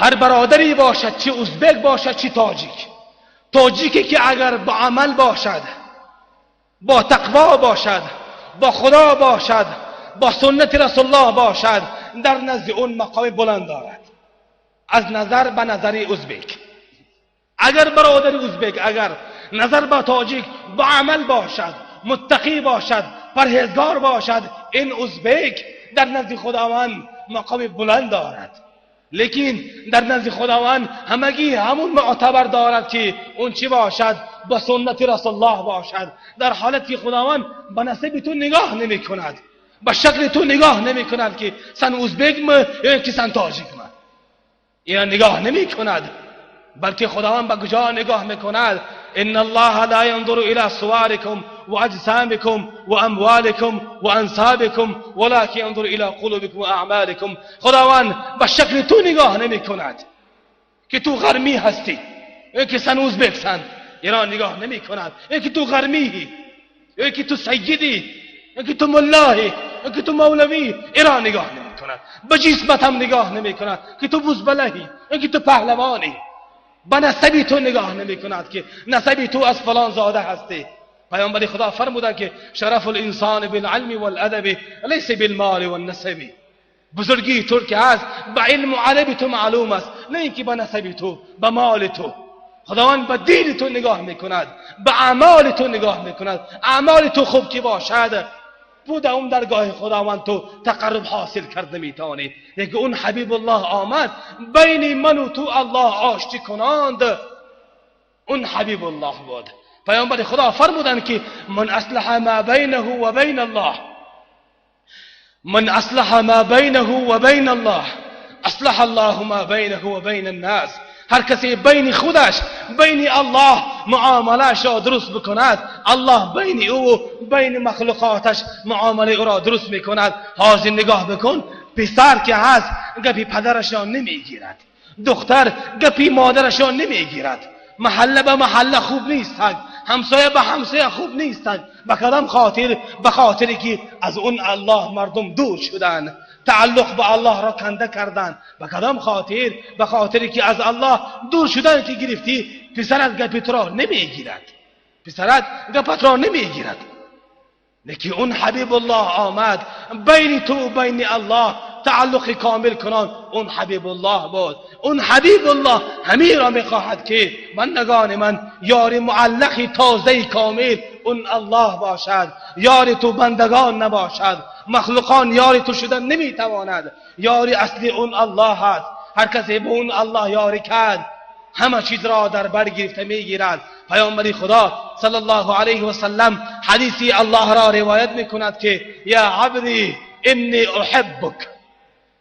هر برادری باشد، چه ازبک باشد چه تاجیک، تاجیکی که اگر با عمل باشد، با تقوا باشد، با خدا باشد، با سنت رسول الله باشد، در نزد اون مقام بلند دارد از نظر به نظر ازبک. اگر برادر ازبک اگر نظر به تاجیک با عمل باشد، متقی باشد، پرهیزگار باشد، این ازبک در نزد خداوند مقام بلند دارد. لیکن در نزد خداوند همگی همون معتبر دارد که اون چی باشد؟ با سنت رسول الله باشد. در حالت که خداوند به نسب تو نگاه نمی کند، به شکل تو نگاه نمی کند که سن ازبک ما یا که سن تاجیک ما، اینا نگاه نمی کند، بلکه خداوند به کجا نگاه میکند؟ ان الله لا ينظر الى صوركم واجسامكم واموالكم وانسابكم ولكن ينظر الى قلوبكم واعمالكم. خداوند به شکل تو نگاه نمی کند که تو غرمی هستی یا که سن ازبک سن، اینا نگاه نمی کند، یا که تو غرمی، یا که تو سیدی، یا که تو ملاهی، یا که تو مولوی، اینا نگاه نمی کند. به جسمت هم نگاه نمی کند که تو بزبلهی یا که تو پهلوانی. به نسبی تو نگاه نمی کند که نسبی تو از فلان زاده هستی. پیامبر خدا فرمودند که شرف الانسان بالعلم والادب لیس بالمال والنسب. بزرگی تو که هست به علم و ادب تو معلوم است، نه اینکه به نسب تو، به مال تو. خداوند به دین تو نگاه میکند، به اعمال تو نگاه میکند. اعمال تو خوب که باشد، بوده اون درگاه خداوند تو تقرب حاصل کرده میتوانی. یک اون حبیب الله آمد بین من و تو الله آشتی کناند، اون حبیب الله بود. پیامبر خدا فرمودند که من اصلح ما بینه و بین الله، من اصلح ما بینه و بین الله اصلح الله ما بینه و بین الناس. هر کسی بین خودش بین الله معامله‌اش را درست بکند، الله بین او و بین مخلوقاتش معامله او را درست میکند. حاضر نگاه بکن، پسر که هست گپی پدرش را نمیگیرد، دختر گپی مادرش را نمیگیرد، محله به محله خوب نیست، همسایه به همسایه خوب نیست. به کدام خاطر؟ به خاطری که از اون الله مردم دور شدن، تعلق به الله را کنده کردن. به کدام خاطر؟ به خاطری که از الله دور شدن که گرفتی، پسرت گپت را نمیگیرد، پسرت گپت را نمیگیرد. لیکن اون حبیب الله آمد بین تو و بین الله تعلق کامل کنان، اون حبیب الله بود. اون حبیب الله همین را میخواهد که بندگان من یار معلق تازه کامل اون الله باشد، یار تو بندگان نباشد، مخلوقان یار تو شدن نمیتواند. یاری اصلی اون الله است. هر کسی به اون الله یاری کرد همه چیز را در بر گرفته میگیرد. پیامبر خدا صلی الله علیه و سلم حدیثی الله را روایت میکند که یا عبدی انی احبک،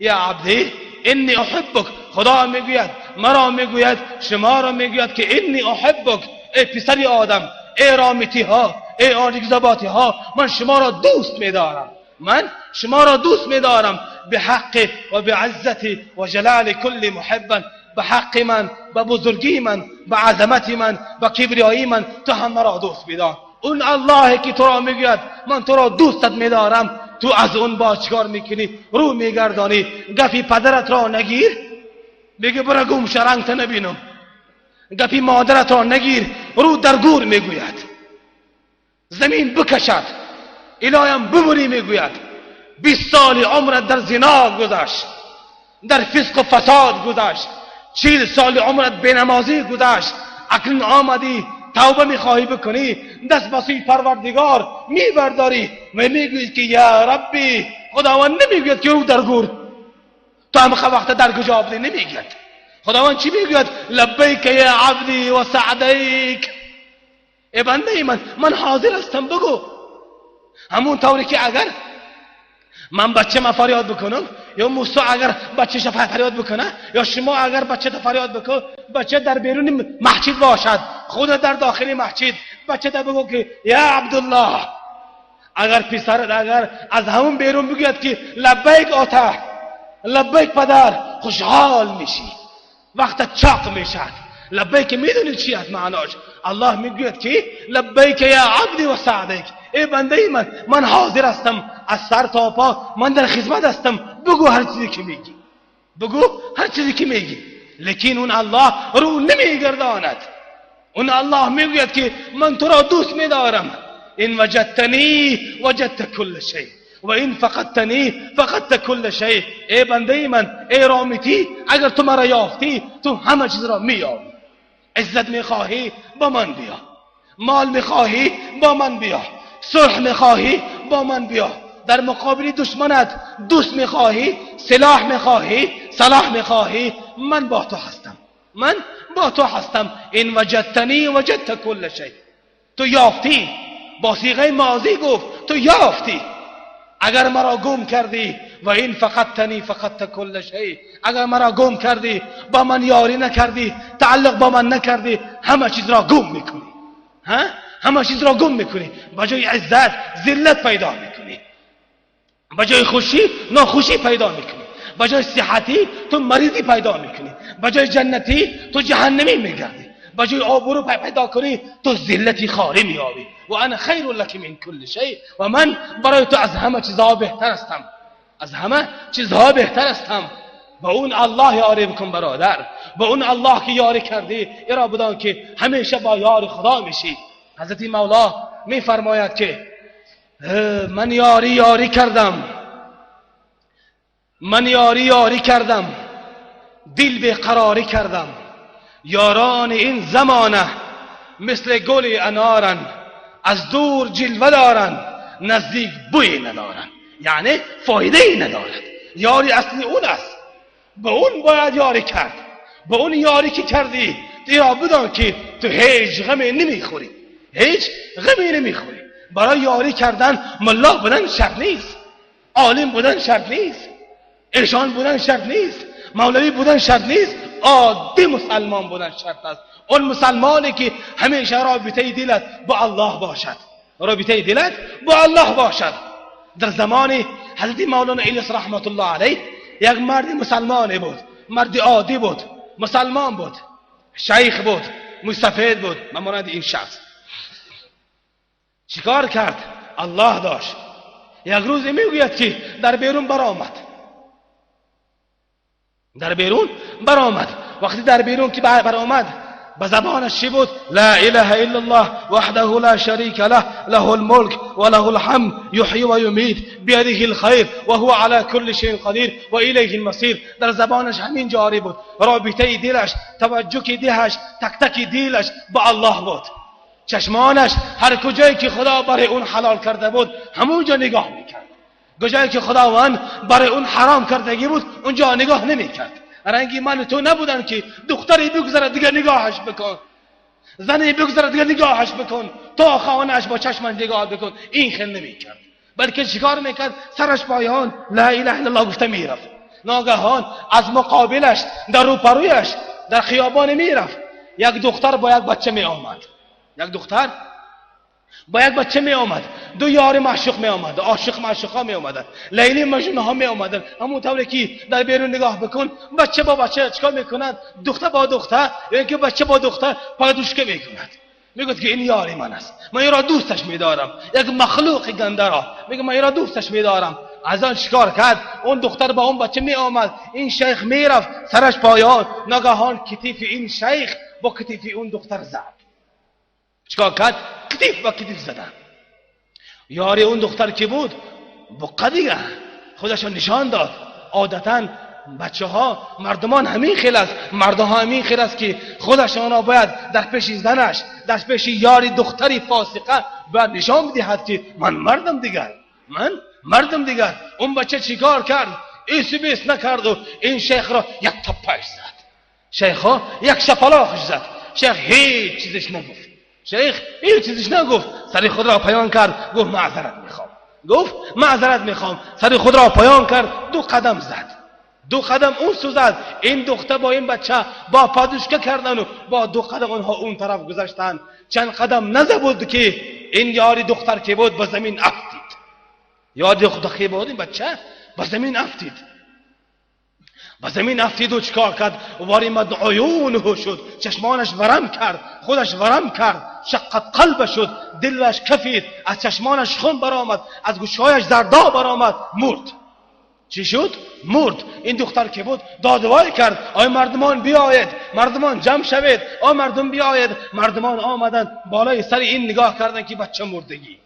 یا عبدی انی احبک. خدا میگوید، مرا میگوید، شما را میگوید که انی احبک، ای پسر آدم، ای رامیتی ها، ای آریگزباتی ها، من شما را دوست میدارم، من شما را دوست میدارم. به حق و به عزت و جلال کل محبا، به حق من، به بزرگی من، به عظمت من، به کبریایی من، تو هم مرا دوست بدار. اون الله که تو را میگوید من تو را دوستت میدارم، تو از اون با چیکار میکنی؟ رو میگردانی، گپی پدرت را نگیر، میگه برو گم شرنگ تا نبینم. گپی مادرت را نگیر، رو در گور میگوید، زمین بکشد، الهیم ببری میگوید. 20 سال عمرت در زنا گذشت، در فسق و فساد گذشت، 40 سال عمرت بینمازی گذشت، اکنون آمدی توبه میخواهی بکنی، دست به سوی پروردگار میبرداری و میگویی که یا ربی. خداوند نمیگوید که رو در گور، تو هم وقت در کجا بودی؟ نمیگوید. خداوند چی میگوید؟ لبیک یا عبدی و سعدیک، ای بنده من، من حاضر هستم بگو. همون طوری که اگر من بچه ما فریاد بکنم، یا موسی اگر بچه‌ش فریاد بکنه، یا شما اگر بچه فریاد بکن، بچه در بیرون مسجد باشد، خود در داخل مسجد، بچه تا بگو که یا عبدالله. اگر پسر اگر از همون بیرون بگوید که لبیک آتا، لبیک پدر، خوشحال میشی، وقت چاق میشد. لبیک میدونید چی است معناش؟ الله میگوید که لبیک یا عبدی و سعدیک، ای بنده من، من حاضر هستم از سر تا پا، من در خدمت هستم، بگو هر چیزی که میگی، بگو هر چیزی که میگی. Лекин он Аллоҳ рӯ намегардонад. Он Аллоҳ мегӯяд ки ман туро дӯст медорам. إن وجدتني وجدت كل شيء وإن فقدتني فقدت كل شيء. ای بنده من، ای رامیتی، اگر تو مرا یافتی تو همه چیز را مییابی. عزت میخواهی با من بیا، مال میخواهی با من بیا، صلح میخواهی با من بیا، در مقابل دشمنت دوست میخواهی، سلاح میخواهی، صلاح میخواهی، من با تو هستم، من با تو هستم. إن وجدتني وجدت كل شيء. تو یافتی، با صیغه ماضی گفت تو یافتی. اگر مرا گم کردی وإن فقدتني فقدت كل شيء، اگر مرا گم کردی، با من یاری نکردی، تعلق با من نکردی، همه چیز را گم میکنی. ها؟ همه چیز را گم میکنی. با جای عزت ذلت پیدا میکنی، با جای خوشی ناخوشی پیدا میکنی، با جای صحتی تو مریضی پیدا میکنی، با جای جنتی تو جهنمی میگردی، با جای آبرو پیدا کنی تو ذلتی خواری میابی. وأنا خير لك من كل شيء، و من برای تو از همه چیزها بهتر هستم، از همه چیزها بهتر هستم. با اون الله یاری بکن برادر، با اون الله که یاری کردی ایرا بدان که همیشه با یار خدا میشی. حضرت مولا میفرماید که من یاری یاری کردم، من یاری یاری کردم، دل بی قراری کردم. یاران این زمانه مثل گل انارن، از دور جلوه دارن، نزدیک بوی ندارن، یعنی فایده ای ندارد. یاری اصلی اون است، به اون باید یاری کرد. به اون یاری که کردی ایرا بدان که تو هیچ غمی نمیخوری، هیچ غمی نمیخوری. برای یاری کردن ملا بودن شرط نیست، عالم بودن شرط نیست، ایشان بودن شرط نیست، مولوی بودن شرط نیست، عادی مسلمان بودن شرط است. اون مسلمانی که همیشه رابطه دلت با الله باشد، رابطه دلت با الله باشد. در زمان حضرت مولانا الیاس رحمت الله علیه یک مرد مسلمان بود، مرد عادی بود، مسلمان بود، شیخ بود، مستفید بود، مانند این شخص. چیکار کرد؟ الله داشت. یک روز میگوید که در بیرون برآمد، در بیرون برآمد. وقتی در بیرون که برآمد به زبانش چی بود؟ لا اله الا الله وحده لا شریک له له الملك وله الحمد يحيي ويميت بيده الخير وهو على كل شيء قدير واليه المصير. در زبانش همین جاری بود. رابطه دلش، توجه دهش، تک تک دلش با الله بود. چشمانش هر کجایی که خدا برای اون حلال کرده بود همونجا نگاه میکرد، کجایی که خداوند برای اون حرام کردگی بود اونجا نگاه نمیکرد. رنگی من تو نبودن که دختری بگذره دیگه نگاهش بکن، زنی بگذره دیگه نگاهش بکن، تا خانهش با چشمش نگاه بکن. این خیلی نمیکرد، بلکه چیکار میکرد؟ سرش پایان لا اله الا الله گفته میرفت. ناگهان از مقابلش در روپرویش در خیابان میرفت، یک دختر با یک بچه می آمد، یک دختر با یک بچه می آمد، دو یار معشوق می آمد، عاشق معشوقا می آمدن، لیلی مجنون ها می آمدن. همون طوری که در بیرون نگاه بکن، بچه با بچه چیکار میکنند؟ دختر با دختر، یا اینکه بچه با دختر پادوشکه میکند. میگفت که این یاری من است، من این را دوستش میدارم، یک مخلوق گنده را میگه من این را دوستش میدارم. از آن چیکار کرد؟ اون دختر با اون بچه می آمد، این شیخ میرفت سرش پایان، ناگهان کتیف این شیخ با کتیف اون دختر زد. چیکار کرد؟ کتیف با کتیف زدن. یاری اون دختر کی بود؟ بقه دیگه خودش نشان داد. عادتا بچه ها مردمان همین خیل است، مردها همین خیل است که خودشان را باید در پیش زنش، در پیش یاری دختری فاسقه باید نشان بدهد که من مردم دیگر، من مردم دیگر. اون بچه چیکار کرد؟ ایسی بیس نکرد و این شیخ را یک تپش زد. شیخ ها یک شپلاخش زد. شیخ هیچ چیزش نگفت، شیخ هیچ چیزش نگفت. سری خود را پایان کرد، گفت معذرت میخوام، گفت معذرت میخوام. سری خود را پایان کرد، دو قدم زد، دو قدم اون سو زد. این دختر با این بچه با پادوشکه کردن و با دو قدم آنها اون طرف گذشتن. چند قدم نزده بود که این یاری دختر که بود به زمین افتید. یاری دختر که بود این بچه به زمین افتید، به زمین افتید و چیکار کرد؟ ورمت عیونه شد، چشمانش ورم کرد، خودش ورم کرد، شقت قلب شد، دلش کفید، از چشمانش خون برآمد، از گوشهایش زردا برآمد، مرد. چی شد؟ مرد. این دختر که بود دادوای کرد، آی مردمان بیاید، مردمان جمع شوید، آی مردم بیاید. مردمان آمدند، بالای سر این نگاه کردند که بچه مردگی،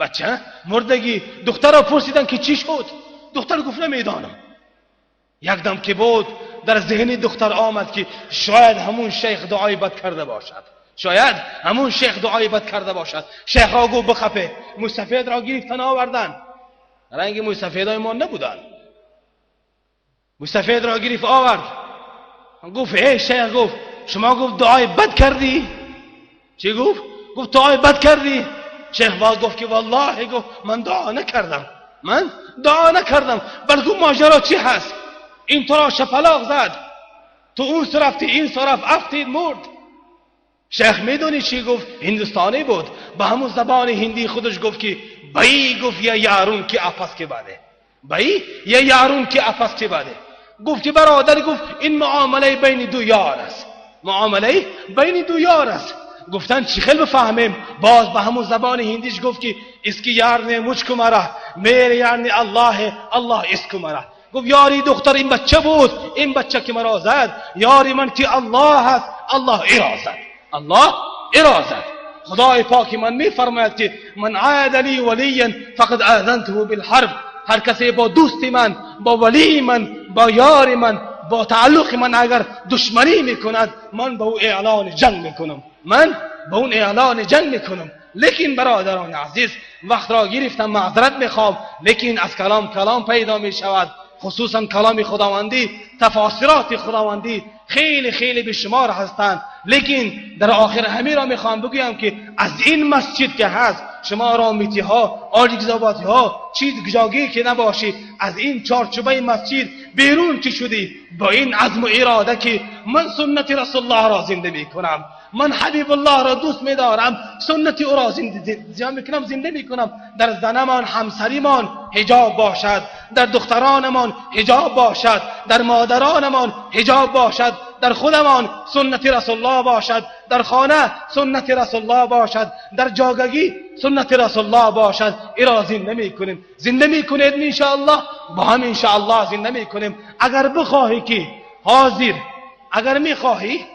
بچه مردگی. دختر را پرسیدن که چی شد؟ دختر گفت نمیدانم. یک دم که بود در ذهن دختر آمد که شاید همون شیخ دعای بد کرده باشد، شاید همون شیخ دعای بد کرده باشد. شیخ را گفت بخفه. موسفید را گرفتن آوردن، رنگ موسفیدای ما نبودن. موسفید را گرفت آورد، گفت ای شیخ، گفت شما گفت دعای بد کردی؟ چی گفت؟ گفت دعای بد کردی؟ شیخ باز گفت که والله، گفت من دعا نکردم، من دعا نکردم، بلکه ماجرا چی هست؟ این تو را شپلاق زد، تو اون رفتی این طرف افتید مرد. شیخ میدونی چی گفت؟ هندوستانی بود، به همون زبان هندی خودش گفت که بایی، گفت یه یارون که آپس که باده، بایی یه یارون که آپس که باده. گفت که برادر، گفت این معامله بین دو یار است، معامله بین دو یار است. گفتن چی خیلی بفهمیم؟ باز به همون زبان هندیش گفت که اسکی یار نه مچ مرا، میره یعنی الله، الله اسکو مرا. گفت یاری دختر این بچه بود، این بچه که مرا زد، یاری من که الله هست، الله ایرا زد، الله ایرا زد. خدای پاک من میفرماید که من عاد لی ولیا فقد آذنته بالحرب. هر کسی با دوست من، با ولی من، با یار من، با تعلق من اگر دشمنی میکند، من به او اعلان جنگ میکنم، من به اون اعلان جنگ میکنم. لیکن برادران عزیز، وقت را گرفتم، معذرت میخوام، لیکن از کلام کلام پیدا میشود، خصوصا کلام خداوندی، تفاسیرات خداوندی خیلی خیلی بیشمار هستند. لیکن در آخر همین را میخوام بگویم که از این مسجد که هست، شما رامیتی ها، آریگزاباتی ها، چیز جاگی که نباشی، از این چارچوبه مسجد بیرون که شدی با این عزم و اراده که من سنت رسول الله را زنده میکنم، من حبیب الله را دوست میدارم، سنت او را زنده میکنم، زنده میکنم. در زنمان، همسریمان حجاب باشد، در دخترانمان حجاب باشد، در مادرانمان حجاب باشد، در خودمان سنت رسول الله باشد، در خانه سنت رسول الله باشد، در جاگگی سنت رسول الله باشد. ایرا زنده میکنیم، زنده میکنید انشاءالله، با هم انشاءالله زنده میکنیم. اگر بخواهی که حاضر، اگر میخواهی،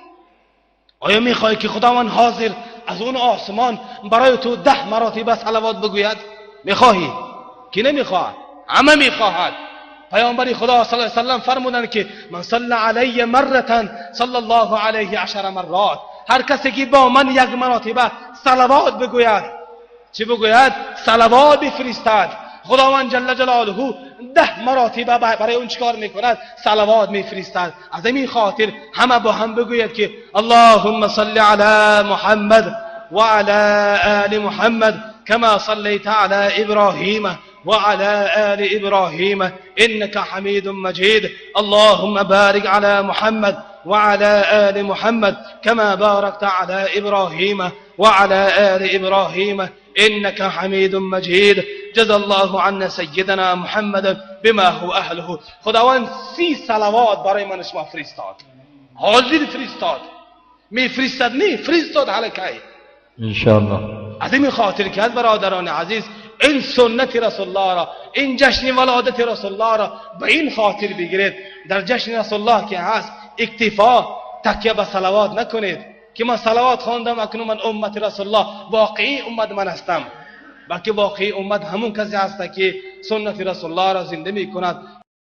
آیا میخواهی که خداوند حاضر از اون آسمان برای تو 10 مراتبه صلوات بگوید؟ میخواهی؟ کی نمیخواهد؟ همه میخواهد. پیامبر خدا صلی الله علیه وسلم فرمودند که من صلی علی مرة صلی الله علیه 10 مرات. هر کسی که با من یک مراتبه صلوات بگوید، چی بگوید؟ صلوات بفرستد، خداوند جل جلاله 10 مراتبه برای اون چیکار میکند؟ صلوات میفرستد. از این خاطر همه با هم بگوید که اللهم صل علی محمد وعلى آل محمد كما صليت على إبراهيم وعلى آل إبراهيم إنك حميد مجيد. اللهم بارك على محمد وعلى آل محمد كما باركت على إبراهيم وعلى آل إبراهيم إنك حميد مجيد. جزا الله عنا سيدنا محمد بما هو أهله. خداوند 30 صلوات برای من شما فرستاد، حاضر فرستاد، می فرستاد نه فرستاد حلقه انشاءالله. از این خاطر که برادران عزیز این سنت رسول الله را، این جشن ولادت رسول الله را به این خاطر بگیرید. در جشن رسول الله که هست اکتفا تکیه به صلوات نکنید که من صلوات خواندم اکنون من امت رسول الله، واقعی امت من هستم، بلکه واقعی امت همون کسی هست که سنت رسول الله را زنده می کند.